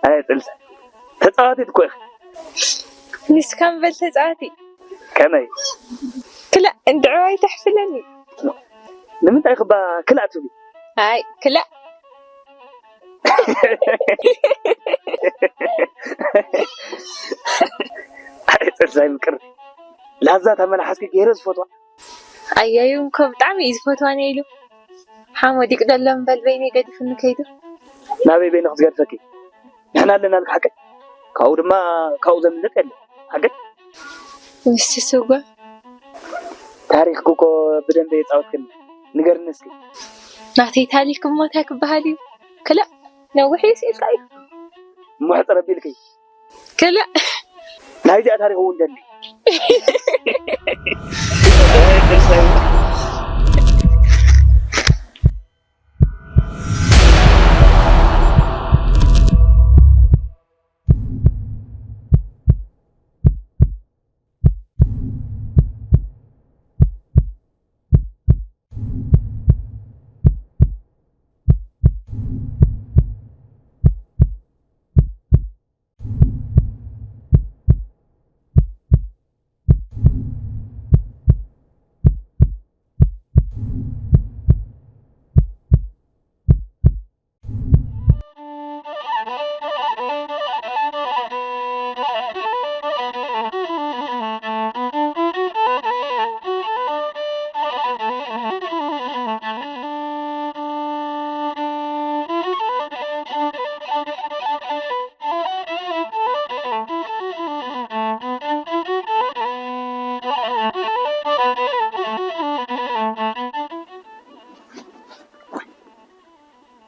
ኣይ ጽልስ ተጻዋቲት እኮ ኢኺ። ንስካ እምበል ተጻዋቲ። ከመይ? ክላእ እንድዕዋይ ተሕፍለኒ። ንምንታይ ክባ ክላእ ትብሊ? ኣይ ክላእ። ኣይ ጽልሳይ ምቅርቲ ላዛ ተመላሓስኪ ገይረ ዝፈትዋ። ኣያዩ እኮ ብጣዕሚ እዩ ዝፈትዋ ነይሉ። ሓመድ ይቅደሎም በል በይነይ ገዲፉኒ ከይዱ። ናበይ በይንኺ ዝገድፈኪ? ንሕና ኣለናልኪ ሓቀይ። ካብኡ ድማ ካብኡ ዘምልጥ የለን። ሓቀይ? ንስስ እወ። ታሪኽኪ እኮ ብደንበ የጻወትክኒ። ንገርኒ እስኪ። ናተይ ታሪኽ እሞ እንታይ ክበሃል እዩ? ክላእ ነዊሕ እዩ ስኢልካ እዩ። እሞ ሕጽር ኣቢልኪ። ክላእ ናይዚኣ ታሪኽ እውን ደሊ።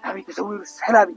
ኣበይ ተሰዊሩ ሰላቢ?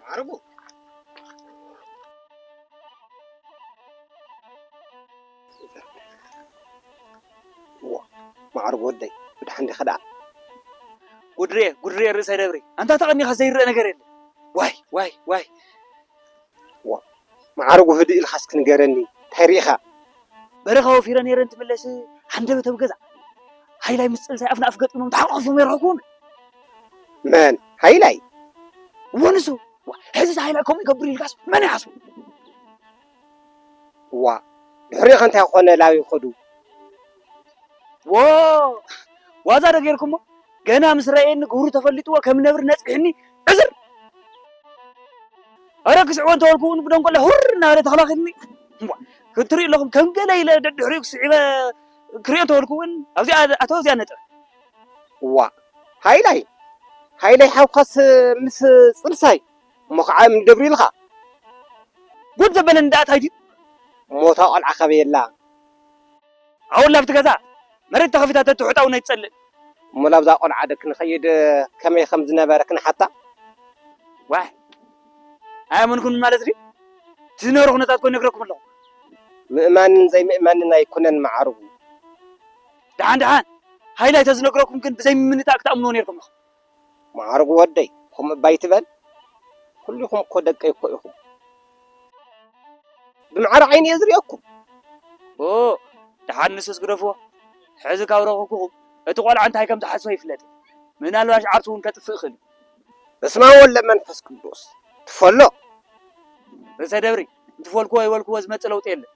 ማዕረጉ። ዋ፣ ማዕረጉ ወደይ፣ ብድሓን ዲኻ ደኣ? ጉድሬ፣ ጉድሬ ርእሰ ደብሪ። ኣንታ ተቐኒኻ ዘይረአ ነገር የለ። ዋይ፣ ዋይ፣ ዋይ። ዋ፣ ማዕረጉ ህድእ ኢልካ እስኪ ንገረኒ፣ እንታይ ርኢኻ? በረኻ ወፊረ ነይረ እንትምለስ፣ ሃንደበት ኣብ ገዛ። ሃይላይ ምስ ጽልሳይ ኣፍ ንኣፍ ገጢሞም ተሓቋቒፎም ይረኽብዎም። መን? ሃይላይ? እወ፣ ንሱ። ዋ፣ ሕዚስ ሃይላይ ከምኡ ይገብር ኢልካስ መን ይሓስቦ? ዋ፣ ድሕሪኡ ከ እንታይ ኮነ ላብ ይኸዱ? ዎ፣ ዋዛ ዶ ጌርኩሞ? ገና ምስ ረኣየኒ ግብሩ ተፈሊጥዎ ከም ነብሪ ነጺሕኒ ዕዝር። ኣረ ክስዕቦ እንተበልኩ እውን ብደንቆላ ሁር እናበለ ተኸላኺልኒ። እምቧ፣ ክትሪኡ ኣለኹም ከም ገለ ኢለ ደድሕሪኡ ክስዕበ ክሪኦ እንተበልኩ እውን ኣብዚኣ ኣተወ፣ ኣብዚኣ ነጥበ። እዋ፣ ሃይላይ፣ ሃይላይ ሓውካስ ምስ ጽልሳይ እሞ ከዓ እምኒ ደብሪልካ። ጉድ ዘበለኒ ደኣ እንታይ ድዩ? ሞታ ቆልዓ ካበይ ኣላ? ኣውላ ኣብቲ ገዛ መሬት ተኸፊታ ተትሑጣ እውን ኣይትጸልእ። እሞ ላብዛ ቆልዓ ዶ ክንኸይድ ከመይ ከም ዝነበረ ክንሓታ? ዋይ፣ ኣየመንኩን ማለት ድዩ? እቲ ዝነበረ ኩነታት እኮ ይነግረኩም ኣለኹ። ምእማንን ዘይምእማንን ኣይኮነን መዓርጉ። ደሓን ደሓን፣ ሃይላይ ተዝነግረኩም ግን ብዘይ ምምንጣል ክትኣምንዎ ነይርኩም ኢኹም። መዓርጉ ወደይ፣ ከምኡ እባ ኣይትበል። ኩልኹም እኮ ደቀይ እኮ ኢኹም። ብማዕረ ዓይኒ እየ ዝርእየኩም። ኦ፣ ደሓን ንሱስ ግደፍዎ። ሕዚ ካብ ረኸብኩኹም፣ እቲ ቆልዓ እንታይ ከም ዝሓስቦ ይፍለጥ። ምናልባሽ ዓርሱ እውን ከጥፍእ ይኽእል እዩ። በስመ ኣብ ወወልድ ወመንፈስ ቅዱስ። ትፈሎ። ርእሰ ደብሪ፣ እንትፈልክዎ ይበልክዎ ዝመጽእ ለውጢ የለን።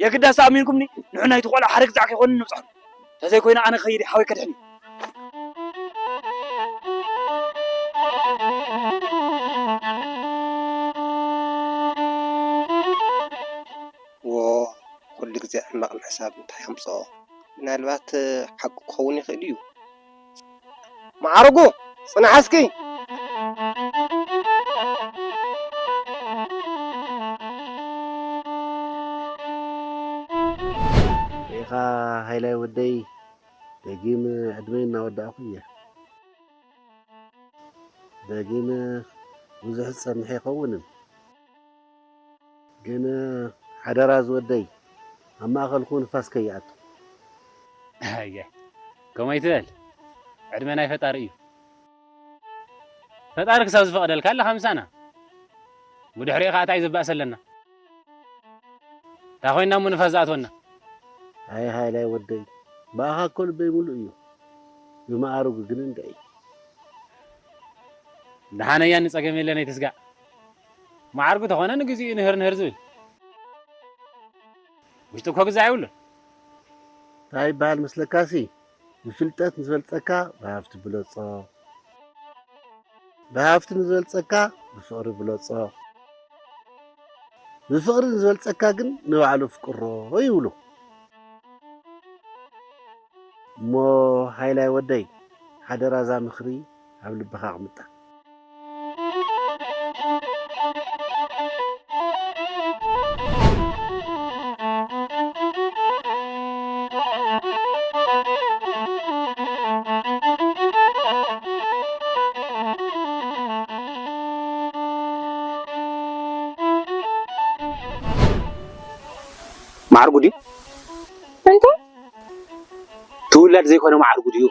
የግዳስ ኣሚንኩምኒ፣ ንዑ ናይቲ ቆልዓ ሓደ ግዛዕ ከይኮነ ንብጽሖ። ተዘይኮይኑ ኣነ ክኸይድ እየ፣ ሓወይ ከድሕን እዩ። ዎ፣ ኩሉ ግዜ ሕማቕ ምሕሳብ እንታይ ኣምጽኦ? ምናልባት ሓቂ ክኸውን ይኽእል እዩ። መዓርጉ፣ ጽናሕ እስኪ። ኢኻ ሃይላይ ወደይ፣ ደጊም ዕድመይ እናወዳእኹ እየ። ደጊም ብዙሕ ዝጸንሕ ኣይኸውንን። ግን ሓደራ ዝወደይ፣ ኣብ ማእኸልኩ ንፋስ ከይኣቱ። ኣየ፣ ከምኡ ኣይትበል። ዕድመ ናይ ፈጣሪ እዩ። ፈጣሪ ክሳብ ዝፈቕደልካ ኣለኻ ምሳና። ብድሕሪኡ ኸዓ እንታይ ዘባእስ ኣለና? እንታይ ኮይንና እሞ ንፋስ ዝኣትወና? ኣይ ሃይላይ ወደይ፣ ብኣኻ እኮ ልበይ ሙሉእ እዩ። ብመኣርጉ ግን እንድዒ። ደሓነያ ንጸገም የለን ኣይትስጋእ። መዓርጉ ተኾነ ንግዚኡ ንህር ንህር ዝብል። ውሽጡ እኮ ግዛዕ የብሉን። እንታይ ይበሃል መስለካሲ? ብፍልጠት ንዝበልጸካ ብሃፍቲ ብለጾ። ብሃፍቲ ንዝበልጸካ ብፍቕሪ ብለጾ። ብፍቕሪ ንዝበልጸካ ግን ንባዕሉ ፍቅሮ ይብሉ። እሞ ሃይላይ ወደይ፣ ሓደራ እዛ ምኽሪ ኣብ ልብኻ ኣቕምጣ። መዓርጉ ድዩ? እንታይ? ትውላድ ዘይኮነ መዓርጉ ድዩ?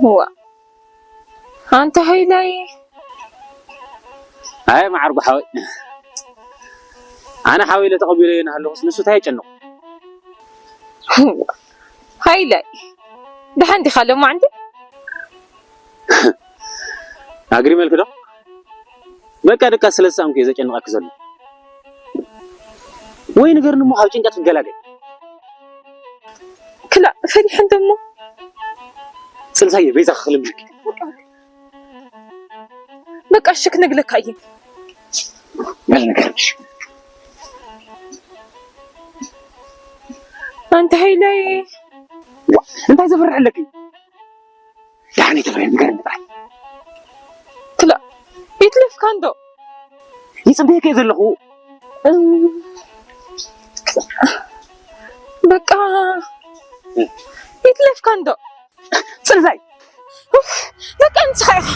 ዋ፣ ኣንታ ሃይላይ። ኣይ መዓርጉ ሓወይ፣ ኣነ ሓወይ ኢለ ተቐቢለዮ እናሃለኹስ ንሱ እንታይ የጨንቑ? ሃይላይ፣ ደሓን ዲኻ ሎማዓንቲ? ኣግሪመልኪ ዶ? በቃ ደቃ ስለ ዝሰኣንኩ እየ ዘጨንቐኪ ዘሎ። ወይ ንገርኒ እሞ ካብ ጭንቀት ክገላገል። ክላእ ፈሪሐ እንተ እሞ። ጽንሳየ በይዛኺ ክልምነኪ። በቃ እሺ ክነግረካ እየ። በል ንገርኒ እሺ። ኣንታ ሃይላይ። ዋ፣ እንታይ ዘፍርሕ ኣለኪ? ደሓን ኣይትበሊ፣ ንገረኒ ጥራይ። ክላእ፣ ይትለፍካ እንዶ። ይጽበየኪ እየ ዘለኹ። እም፣ በቃ፣ ይትለፍካ እንዶ። ጽንሳይ። ኡፍ፣ በቃ ንስኻ ኢኻ።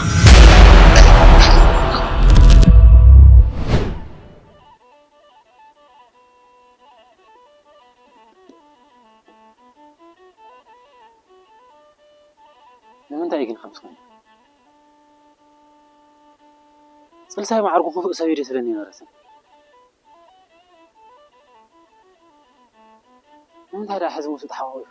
ንምንታይ ግን ከምዚ ኮይኑ? ጽንሳይ መዓርጉ ክፉእ ሰብ እዩ ደስ ዝብለኒ ኣይነበረትን። ንምንታይ ደኣ ሕዚ ምስኡ ተሓቋቒፋ?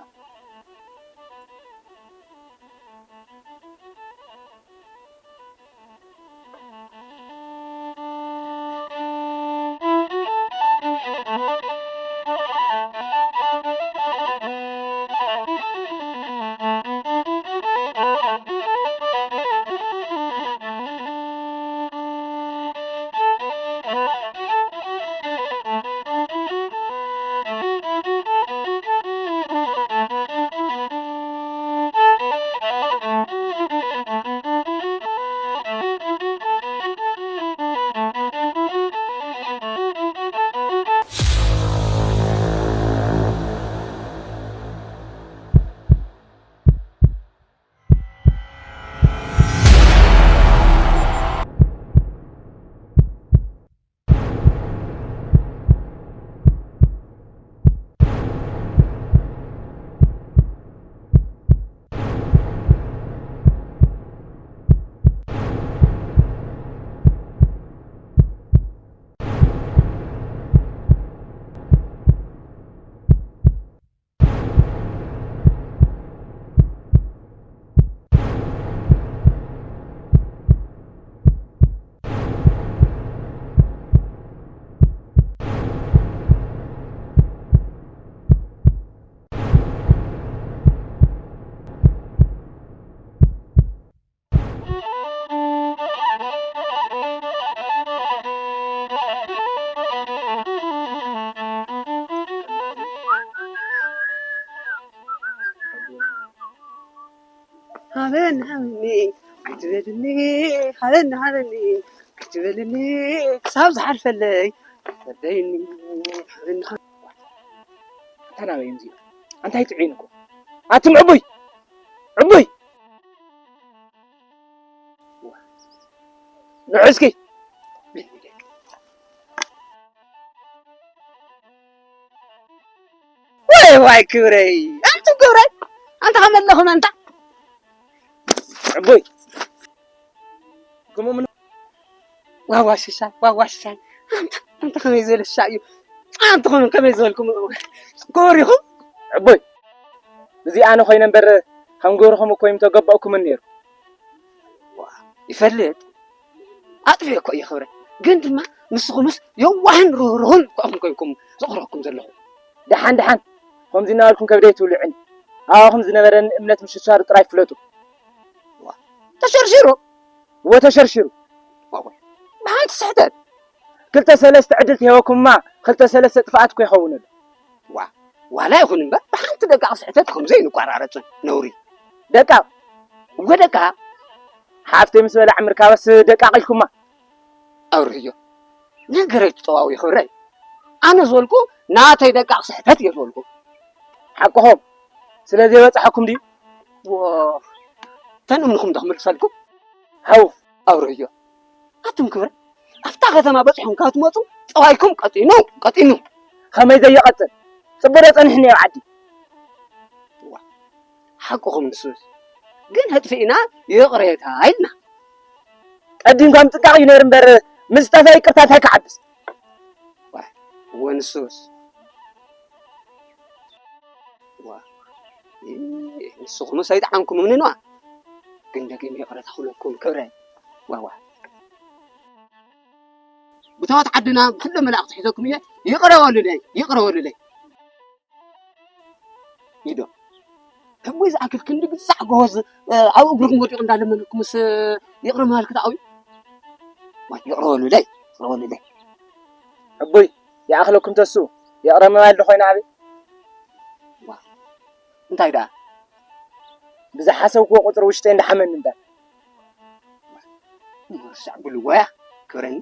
ሃበኒ ሃበኒ ኣይትበልኒ፣ ሃበኒ ሃበኒ ኣይትበልኒ፣ ክሳብ ዝሓልፈለይ ፈደይኒ፣ ሃበኒ ሃበኒ። ኣንታ ናበይ እዮም እዚኦም? ኣንታ ኣይትዕይን እኮ። ኣቱም ዕቡይ! ዕቡይ! ንዑ እስኪ። ወይ ዋይ ክብረይ፣ ኣንቱም ክብረይ፣ ኣንታ ከመለኹም ኣንታ። ዕቡይ። ከምኡ ምን ዋዋ ሽሻይ፣ ዋዋ ሽሻይ። ኣንታ፣ ኣንታ ከመይ ዝበለ ሽሻይ እዩ። ኣንታ ከመይ፣ ከመይ ዝበልኩም ክቡር ኢኹም። ዕቡይ። እዚ ኣነ ኮይነ እምበር ከም ግብርኹም እኮ እዩ ምተገበእኩምን ነይሩ። ዋ፣ ይፈልጥ። ኣጥፊኤ እኮ እየ ክብረ። ግን ድማ ንስኹምስ የዋህን ርህሩህን እኮ ኢኹም ኮይንኩም ዘቕርበኩም ዘለኹ። ደሓን፣ ደሓን። ከምዚ እናበልኩም ከብደይ ትውልዕኒ። ኣባኹም ዝነበረኒ እምነት ምሽርሻሩ ጥራይ ፍለጡ። ዋ፣ ተሸርሺሩ? እወ፣ ተሸርሺሩ። ዋው፣ ብሓንቲ ስሕተት። ክልተ ሰለስተ ዕድል ተሂበኩምማ፣ ክልተ ሰለስተ ጥፍኣት እኮ ይኸውን ኣሎ። ዋ፣ ዋላ ይኹን እምበር፣ ብሓንቲ ደቃቕ ስሕተት ከምዚ ኣይንቋራረጽን። ነውሪ። ደቃቕ? እወ፣ ደቃቕ። ሓፍተይ ምስ በላዕ ምርካበስ ደቃቕ ኢልኩማ። ኣብርህዮ፣ ነገር ኣይትጠዋዊ ክብረይ። ኣነ ዝበልኩ ናተይ ደቃቕ ስሕተት እየ ዝበልኩ። ሓቅኹም። ስለ ዘይበጽሐኩም ድዩ? ዎ፣ ተን እምንኹም ዶ ክምልሰልኩም? ሃው። ኣብርህዮ፣ ኣቱም ክብረ፣ ኣብታ ከተማ በጺሖም ካብ ትመጹ ጸባይኩም ቀጢኑ፣ ቀጢኑ። ከመይ ዘይቐጽል? ጽቡቕ ዶ ጸኒሕኒ ኣብ ዓዲ? ዋ፣ ሓቅኹም ንሱስ። ግን ኣጥፊእና ይቕሬታ ኢልና። ቀዲምካ ምጥንቃቕ እዩ ነይሩ እምበር፣ ምስ ጠፍአ ይቅርታ እንታይ ክዓብስ? ዋ፣ እወ ንሱስ። ዋ፣ ኢ፣ ንስኹምስ ኣይጠዓምኩምንንዋ። ግን ደጊም ይቕሬታ ክብለኩም ክብረ። ዋ፣ ዋ። ብታወት ዓድና ብኩሎም መላእኽቲ ሒዘኩም እየ። ይቕረ በሉለይ፣ ይቕረ በሉለይ። ኢዶ። ሕሙይ ዝኣክል ክንዲ ግዛዕ ጎበዝ፣ እ፣ ኣብ እግርኩም ወዲቑ እንዳለመነኩምስ፣ እ፣ ይቕረ ምባል ክትኣውዩ? ዋይ፣ ይቕረ በሉለይ፣ ይቕረ በሉለይ። ሕቡይ፣ ይኣኽለኩም ተሱ፣ ይቕረ ምባል ዶ ኮይና ኣበይ? ዋ፣ እንታይ ደኣ? ብዝሓሰብክዎ ቁጽሪ ውሽጠይ እንዳሓመኒ እምበር። ንርሳዕ ብልዋያ ክብረኒ።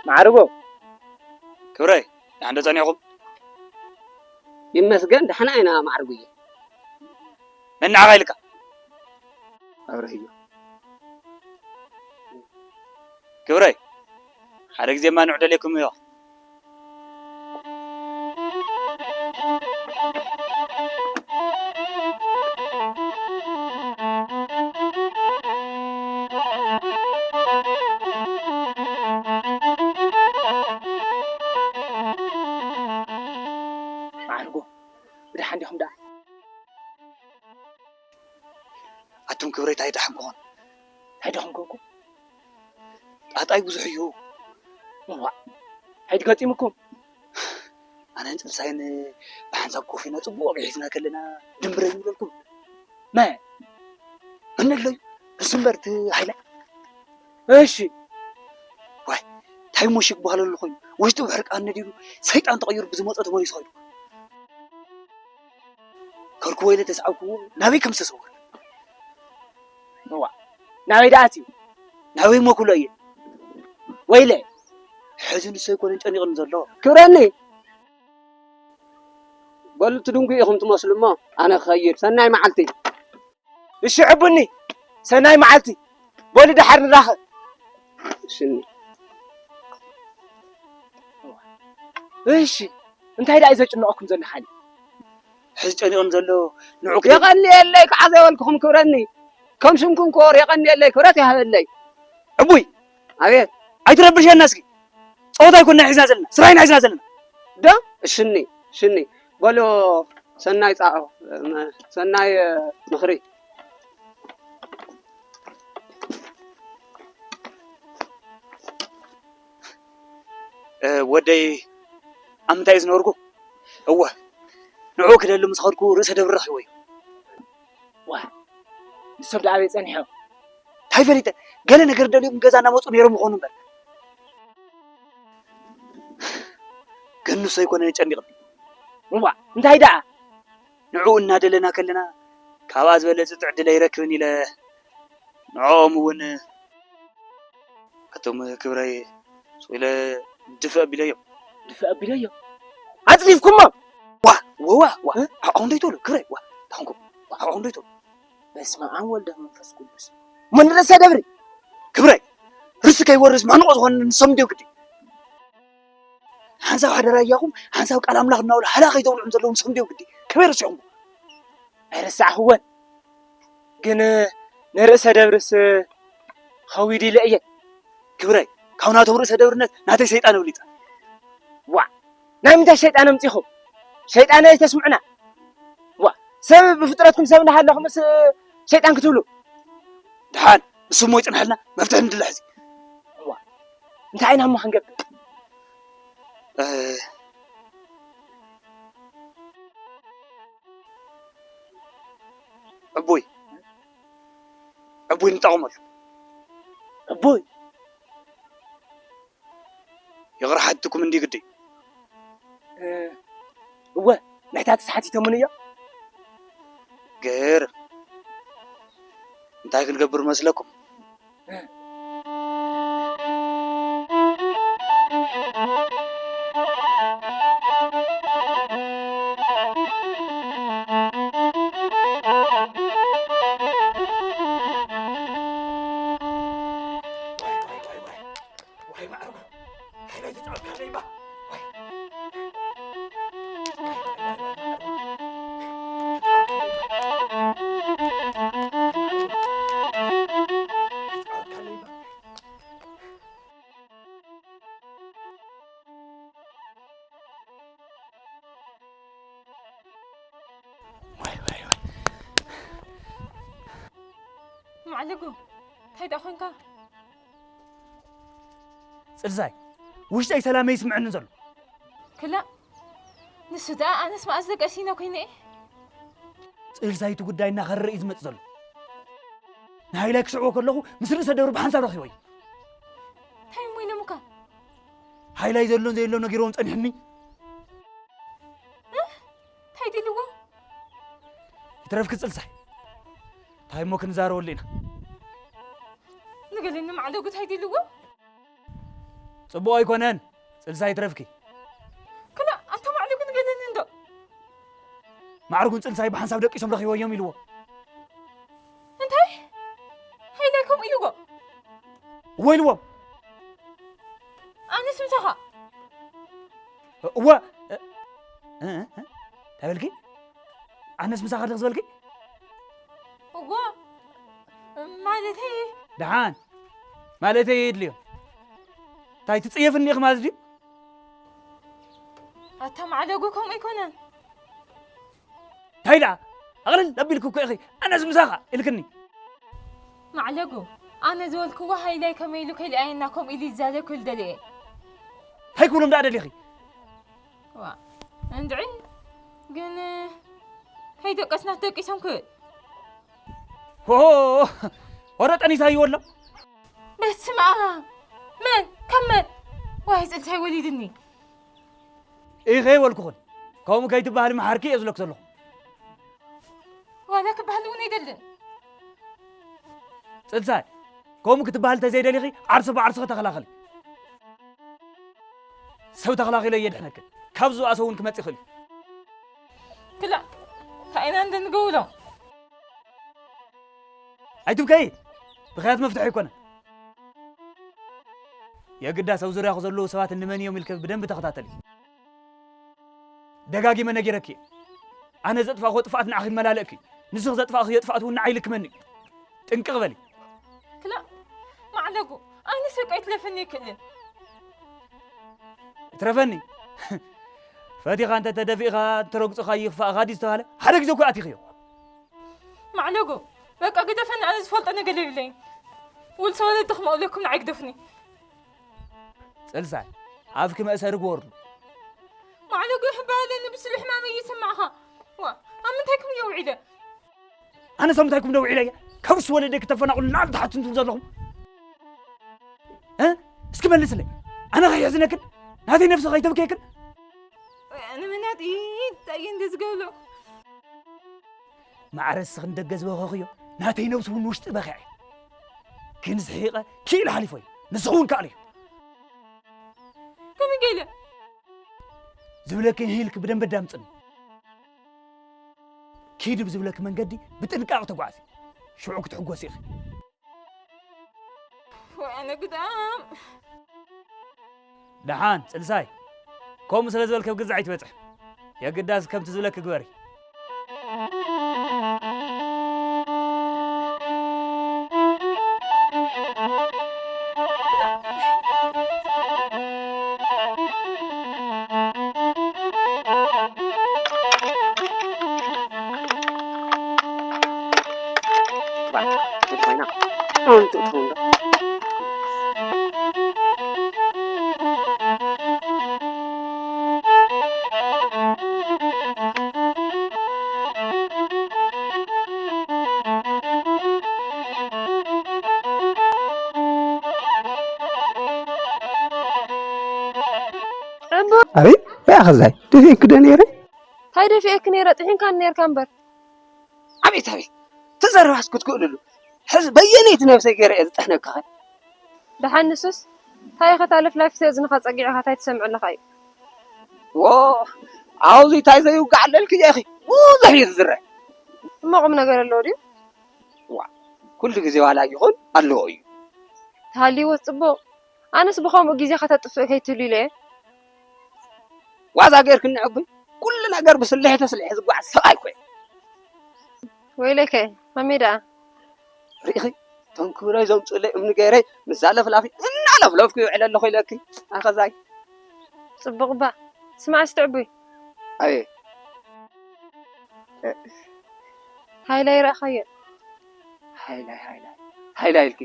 ማዕርጎ። ክብረይ፣ ደሓን ዶ ጸኒሕኩም? ይመስገን፣ ደሕና ኢና ማዕርጉየ። መን ንዓኻ ኢልካ? ኣብርህዮ። ክብረይ፣ ሓደ ግዜማ ንዑ ደልየኩም እዮ። ማዕርጎ፣ ብደሓን ዲኹም ደኣ? ኣቱም ክብረይ፣ ታይ ደሓን ክኾን? ታይ ደሓን ኮንኩም? ጣጣይ ብዙሕ እዩ። እዋእ፣ ሓይዲ ገጢሙኩም? ኣነን ጥንሳይን ብሓንሳብ ኮፍ ኢልና ጽቡቕ ወግዒ ሒዝና ከለና ድንብረይ ይብለልኩም። መ-፣ መን ኣሎ እዩ? እሱ እምበር እቲ ሃይለ። እሺ። ዋይ፣ ታይ ሞሽ ክበሃል ኣሎ ኮይኑ? ውሽጡ ብሕርቃን ነዲዱ፣ ሰይጣን ተቐይሩ ብዝመጾ ተመሊሱ ኸይዱ። ከልክዎ ኢለ ተስዓብክዎ ናበይ ከም ዝተሰወረ። እዋ፣ ናበይ ደኣ ኣትዩ? ናበይ እሞ ክብሎ እየ? ወይለ፣ ሕዚ ንሱ ኣይኮነን ጨኒቕኒ ዘሎ። ክብረኒ፣ በሉ ትድንጉ ኢኹም ትመስሉ እሞ ኣነ ክኸይድ። ሰናይ መዓልቲ። እሺ ዕቡኒ፣ ሰናይ መዓልቲ። በሉ ደሓር ንራኸብ። እሺ እኒ። እሺ፣ እንታይ ደኣ እዩ ዘጭንቐኩም ዘሎ ሓኒ? ሕዚ ጨኒቕኒ ዘሎ ንዑ ክደ- የቐንየለይ ከዓ ዘይበልኩኹም ክብረኒ። ከም ሽምኩም ክወር የቐንየለይ፣ ክብረት ይሃበለይ። ዕቡይ! ኣቤት። ኣይትረብሸና እስኪ። ጸወታ ኣይኮንና ሒዝና ዘለና፣ ስራሕ ኢና ሒዝና ዘለና። ዶ? እሽኒ፣ እሽኒ። በሉ ሰናይ ጻ-፣ ሰናይ ምኽሪ። እ፣ ወደይ ኣብ ምንታይ እዩ ዝነበርኩ? እወ፣ ንዕኡ ክደሊ ምስ ኸድኩ ርእሰ ደብሪ ረኺቦ እዩ። ንሶም ደኣ ኣበይ ጸኒሖም? እንታይ ፈሊጠ? ገለ ነገር ደልዮም ገዛ እናመጹ ነይሮም ይኾኑ እምበር። ግን ንሱ ኣይኮነን የጨኒቕኒ። እዋ፣ እንታይ ደኣ? ንዕኡ እናደለና ከለና ካብኣ ዝበለጸ ዕድል ኣይረክብን ኢለ ንዕኦም እውን ኣቶም ክብረይ ስቕ ኢለ ድፍእ ኣቢለዮም። ድፍእ ኣቢለዮም? ኣጽሊፍኩሞም? ዋ፣ ወዋ፣ ዋ፣ እ? ዓቕዖም ዶ ይትብሉ? ክብረይ፣ ዋ፣ ታንኩም፣ ዋ፣ ዓቕዖም ዶ ይትብሉ? በስመ ኣብ ወልደ መንፈስ ቅዱስ። እሞ ንርእሰ ደብሪ? ክብረይ፣ ርስቲ ከይወርስ መዕንቆ ዝኾነ ንሶም እንድዮም ግዲ። ሓንሳብ ሓደራ እያኹም፣ ሓንሳብ ቃል ኣምላኽ እናበሉ ሃላ ከይተብልዑም ዘለዉ ንሶም እንድዮም ግዲ። ከመይ ረሲዕኹም? ኣይረሳዕኽዎን። ግን ንርእሰ ደብርስ ኸዊድ ኢለ እየ። ክብረይ፣ ካብ ናቶም ርእሰ ደብርነት ናተይ ሰይጣን ኣብሊጸ። ዋ፣ ናይ ምንታይ ሸይጣን ኣምጺኹም? ሸይጣን ኣይተስምዑና። ዋ፣ ሰብ ብፍጥረትኩም ሰብ እናሃለኹምስ ሸይጣን ክትብሉ? ደሓን፣ ንሱ እሞ ይጽንሐልና፣ መፍትሒ ንድለ ሕዚ። ዋ፣ እንታይ ኢና እሞ ክንገብር? እ፣ ዕቡይ፣ ዕቡይ ንጠቐመሉ። ዕቡይ? ይቕረ ሓትኩም እንዲ ግዲ። እ፣ እወ፣ ንሕታትስ ሓቲቶምን እዮም። ገር፣ እንታይ ክንገብር መስለኩም? ማዕለጉ፣ እንታይ ደኣ ኮንካ? ጽልሳይ፣ ውሽጠይ ሰላም ኣይስምዐንን ዘሎ። ክላ፣ ንሱ ደኣ ኣነስ መኣዝ ደቀሲነ ኮይነ እየ። ጽልሳይ፣ እቲ ጉዳይ እናኸረረ እዩ ዝመጽእ ዘሎ። ንሃይላይ ክስዕቦ ከለኹ ምስ ርእሰ ደብሩ ብሓንሳብ ረኺቦ እዩ። እንታይ እሞ ኢሎምካ? ሃይላይ ዘሎን ዘየሎን ነጊሮም ጸኒሕኒ። እ? እንታይ ድልዎ? ይትረፍኪ ጽልሳይ። እንታይ እሞ ክንዛረበሉ ኢና? ንገለኒ ማዕለጉ እንታይ ድልዎ? ጽቡቕ ኣይኮነን። ጽልሳይ ይትረፍኪ። ክላ፣ ኣታ ማዕለጉ ንገለኒ እንዶ። ማዕርጉን ጽልሳይ ብሓንሳብ ደቂሶም ረኺቦ እዮም ኢልዎ። እንታይ? ሃይላይ ከምኡ ኢልዎ? እወ ኢልዎም። ኣነስ ምሳኻ? እወ። እ፣ እ፣ እ፣ እንታይ በልኪ? ኣነስ ምሳኻ ድኽ ዝበልኪ? እወ። ማለተይ? ደሓን። ማለተይ የድልዮ። እንታይ ትጽየፍኒ ኢኺ ማለት ድዩ? ኣታ ማዕለጉ ከምኡ ኣይኮነን። እንታይ ደኣ? ኣቕልል ኣቢልኪ እኮ ኢኺ፣ ኣነስ ምሳኻ ኢልክኒ። ማዕለጉ፣ ኣነ ዝበልክዎ ሃይላይ ከመይ ኢሉ ከይልኣየና ከምኡ ኢሉ ይዛለል ክብል ደልየ እየ። እንታይ ክብሎም ደኣ ደሊኺ? ዋ፣ እንድዒ፣ ግን ከይደቀስና ደቂሶም ክብል። ሆ፣ ወረ ጠኒሳ ይወሎ። በስመ ኣብ! መን? ካብ መን? ዋይ፣ ጽንሳይ ወሊድኒ። ኢኸ ይበልኩኽን። ከምኡ ከይትበሃሊ መሓርኪ እየ ዝብለኪ ዘለኹ። ዋላ ክበሃል እውን ኣይደልን። ጽንሳይ፣ ከምኡ ክትበሃሊ ተዘይደሊኺ፣ ዓርሲ ብዓርስኺ ተኸላኸሊ። ሰብ ተኸላኺለ እየ ድሕነክን። ካብ ዝባእሰ እውን ክመጽእ ይኽእል እዩ። ክላእ፣ እንታይ ኢና እንድንገብሮ? ኣይትብከዪ፣ ብኽያት መፍትሒ ኣይኮነን። የግዳስ ኣብ ዙርያኹ ዘለዉ ሰባት እንመን እዮም ኢልከ ብደንቢ ተኸታተሊ። ደጋጊመ ነጊረኪ እየ። ኣነ ዘጥፋእክዎ ጥፍኣት ንዓኺ ይመላለእኪ እዩ። ንስኺ ዘጥፋእኽዮ ጥፍኣት እውን ንዓይ ይልክመኒ እዩ። ጥንቅቕ በሊ። ክላእ፣ ማዕለጉ፣ ኣነ ሰብ ኣይትለፈኒ ኣይክእልን። እትረፈኒ። ፈቲኻ እንተ ተደፊእኻ፣ እንተ ረግጹኻ ይኽፋእኻ ድዩ ዝተባህለ? ሓደ ግዜ እኮ ኣቲኽዮ። ማዕለጉ፣ በቃ ግደፈኒ፣ ኣነ ዝፈልጦ ነገር የብለይን። ውልሰ ወለዲ ክመቕለኩም ንዓይ ግደፍኒ። ጽልሳይ፣ ኣፍኪ መእሰሪ ግበርሉ። ማዕለጉ፣ ይሕባለኒ፣ ብስሉ ሕማመይ ይስማዕኻ። ዋ፣ ኣብ ምንታይ ክም እየ ውዒለ? ኣነስ ኣብ ምንታይ ክም ዶ ውዒለ እየ? ከምስ ወለደ ክተፈናቑሉ ላዕሊ ታሕቲ እንትም ዘለኹም? እ? እስኪ መልስለይ። ኣነ ከይሕዝነክን ናተይ ነፍሲ ከይተብከየክን? ኣነ ምናት እንታይ እንደ ዝገብሎ? ማዕረ እስኽን ደገ ዝበኸኽዮ ናተይ ነብሲ እውን ውሽጢ በኺዐ። ግን ዝሒቐ ክኢል ሓሊፎ እዩ። ንስኹ እውን ከኣል እዩ። ከመይ ገለ? ዝብለክን ሂልክ ብደንበ ዳምፅን። ኪድ ብዝብለክ መንገዲ ብጥንቃቕ ተጓዓዚ። ሽዑ ክትሕጎስ ኢኺ። ወይ ኣነ ግዳም። ደሓን፣ ጽልሳይ። ከምኡ ስለ ዝበልከ ኣብ ግዛዕ ኣይትበጽሕ። የግዳስ ከምቲ ዝብለክ ግበሪ። ኣበይ? በይ ኣኸዛይ፣ ደፊኤኪ ዶ ነይረ? እንታይ ደፊኤኪ ነይረ? ጥሒንካኒ ነይርካ እምበር። ኣቤት፣ ኣቤት፣ ተዘረባስ ክትክእልሉ። ሕዚ በየነይቲ ነብሰይ ገይረ እየ ዝጠሕነካ? ደሓን ንሱስ፣ እንታይ ኢኻ እታ ለፍላፊት እዝንኻ ጸጊዕኻ እንታይ ትሰምዕ ኣለኻ እዩ? ዎ፣ ኣብዚ እንታይ ዘይውጋዕ ኣለልኪ ኢኺ? ብዙሕ እዩ ዝዝረ። እሞ ቁም ነገር ኣለዎ ድዩ? ዋ፣ ኩሉ ግዜ ዋላ ይኹን ኣለዎ እዩ። ተሃልይዎስ ጽቡቕ። ኣነስ ብኸምኡ ግዜኻ ተጥፍእ ከይትህሉ ኢለ እየ። ዋዛ ጌርክኒ ዕቡይ፣ ኩሉ ነገር ብስልሒ ተስልሒ ዝጓዓዝ ሰብኣይ እኮ እየ። ወይለከ፣ ከመይ ደኣ? ርኢኺ፣ እቶም ክብረይ ዘምጽኡለይ እምኒ ገይረ፣ ምስዛ ለፍላፊት እናለፍለፍኩ ይውዕል ኣለኹ ኢለኪ። ኣኸዛይ። ጽቡቕ እባ። ስማዕ እስቲ ዕቡይ። ኣየ። ሃይላይ ረኣኻዮ? ሃይላይ፣ ሃይላይ። ሃይላይ ኢልኪ?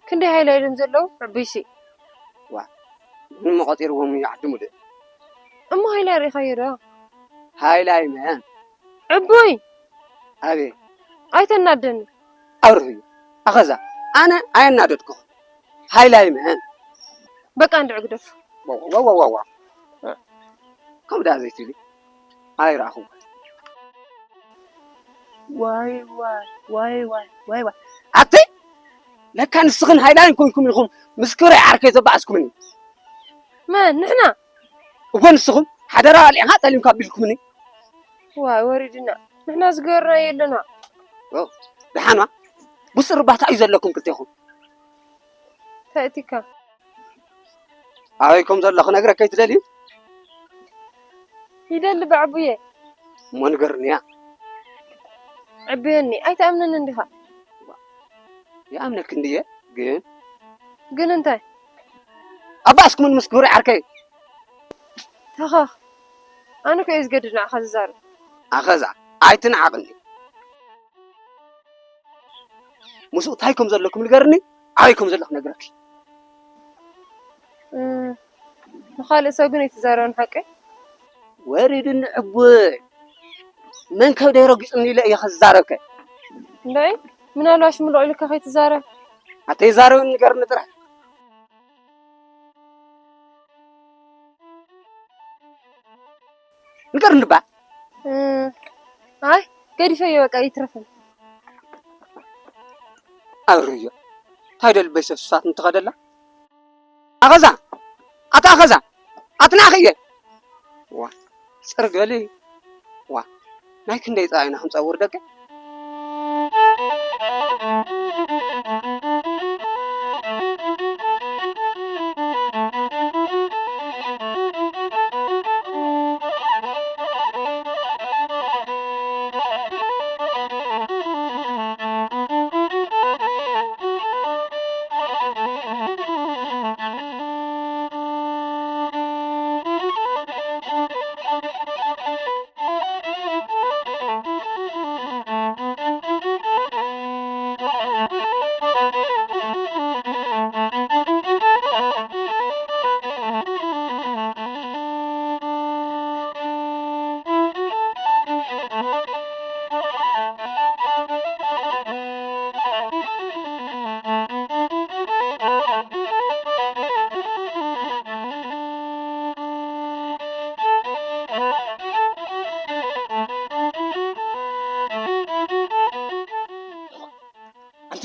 ክንደይ ሃይላይ እዮም ዘለዉ? ዕቡይሲ። ዋ፣ ግን እሞ ቆጺርዎም እዩ ዓዲ ሙሉእ። እሞ ሃይላይ ርኢኻዮ ዶ? ሃይላይ መን? ዕቡይ! ኣቤት። ኣይተናደኒ። ኣብርህዩ። ኣኸዛ፣ ኣነ ኣየናደድኩኹ። ሃይላይ መን? በቃ እንድዒ ግደፍ። ዋው፣ ዋው፣ ዋው፣ ዋው። ከምኡ ደኣ ዘይትብሊ። ኣይረኣኹዎ። ዋይ፣ ዋይ፣ ዋይ፣ ዋይ፣ ዋይ፣ ዋይ። ኣቲ፣ ለካ ንስኽን ሃይላይን ኮንኩም ኢኹም ምስ ክብረይ ዓርከይ ዘባኣስኩምኒ። መን? ንሕና? እወ፣ ንስኹም ሓደራ ኣልዒኻ ጠሊምካ ኣቢልኩምኒ። ዋይ፣ ወሪድና። ንሕና ዝገበርናዮ የለና። ኦ፣ ደሓን ዋ። ብስሩ ባታ እዩ ዘለኩም ክልቴኹም። እንታይ እቲካ? ኣበይ ከም ዘሎ ክነግረካ ኣይትደልዩ? ይደሊ ብዕቡየ። እሞ ንገርንያ። ዕቡየኒ፣ ኣይትኣምነንን ዲኻ? ይኣምነክ እንድየ፣ ግን ግን እንታይ? ኣባእስኩምን ምስ ክብሪ ዓርከይ። ተኸኽ። ኣነ እኮ እየ ዝገድድ ንዓኻ ዝዛረብ። ኣኸዛ፣ ኣይትንዓቕኒ። ምስኡ እንታይ ከም ዘለኩም ንገርኒ፣ ኣበይ ከም ዘለኹ ነግረኪ። እ፣ ንኻልእ ሰብ ግን ኣይትዛረብን ሓቀይ? ወሪድኒ ዕቡይ። መን ከብደይ ረጊጹኒ ኢለ እየ ክዛረብከ። እንታይ? ምናልባሽ ምሉቕ ኢልካ ከይትዛረብ። ኣተይዛረብን ንገርኒ ጥራሕ። ንገርኒ እባ። እ፣ ኣይ፣ ገዲፈዮ በቃ ይትረፈን። ኣብርዮ። እንታይ ደልበይ ሰብ ስሳት እንትኸደላ? ኣኸዛ! ኣታ ኣኸዛ! ኣትናኺ እየ! ዋ፣ ጽርገሊ! ዋ፣ ናይ ክንደይ ጸባይና ክንጸውር ደቂ?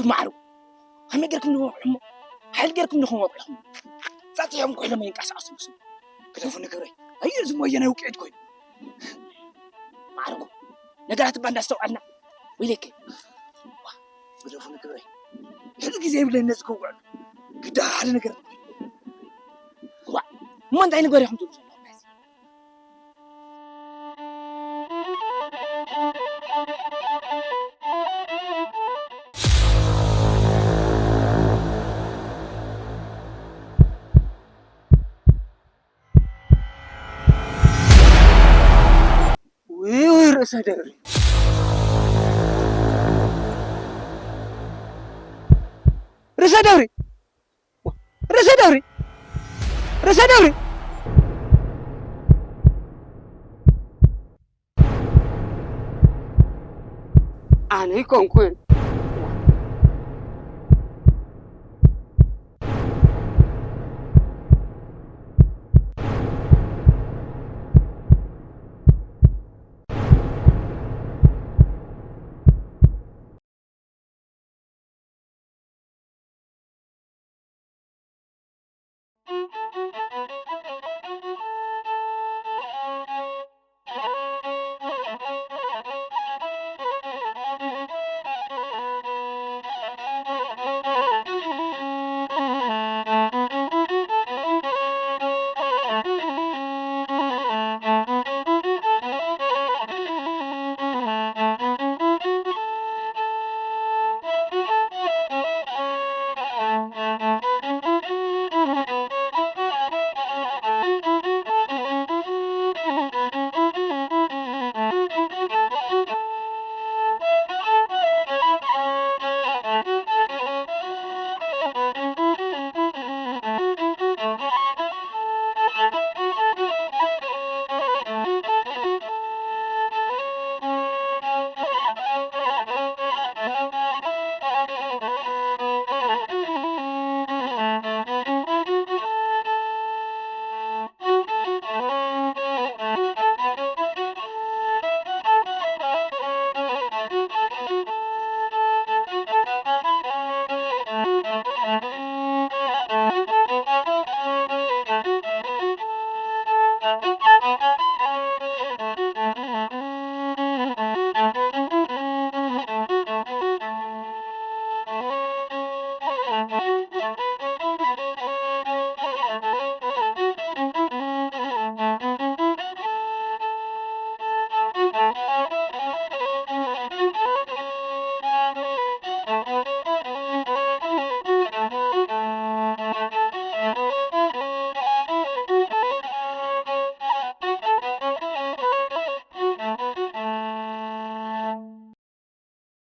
ማዕሩ፣ ከመይ ጌርኩም ንወቕዑ እሞ? ሓይል ጌርኩም ንኹም ወቕዑኹም። ጸጥ እዮም ኮይኖም ይንቀሳቐሱ ምስሉ። ግደፉኒ ክብረይ። ኣየ፣ እዚ ሞየ ናይ ውቅዒት ኮይኑ። ማዕርጉ፣ ነገራት እባ እንዳስተውዓልና። ወይለከ። ዋ፣ ግደፉኒ ክብረይ። ሕዚ ግዜ የብለኒ ነዚ ክውዕሉ። ግዳ ሓደ ነገር። ዋ፣ እሞ እንታይ ንገር ኢኹም ትብሉ ዘለኹም? ውይ፣ ውይ፣ ርእሰ ደብሪ። ርእሰ ደብሪ። ርእሰ ደብሪ። ርእሰ ደብሪ። ኣነ ኣይኮንኩን።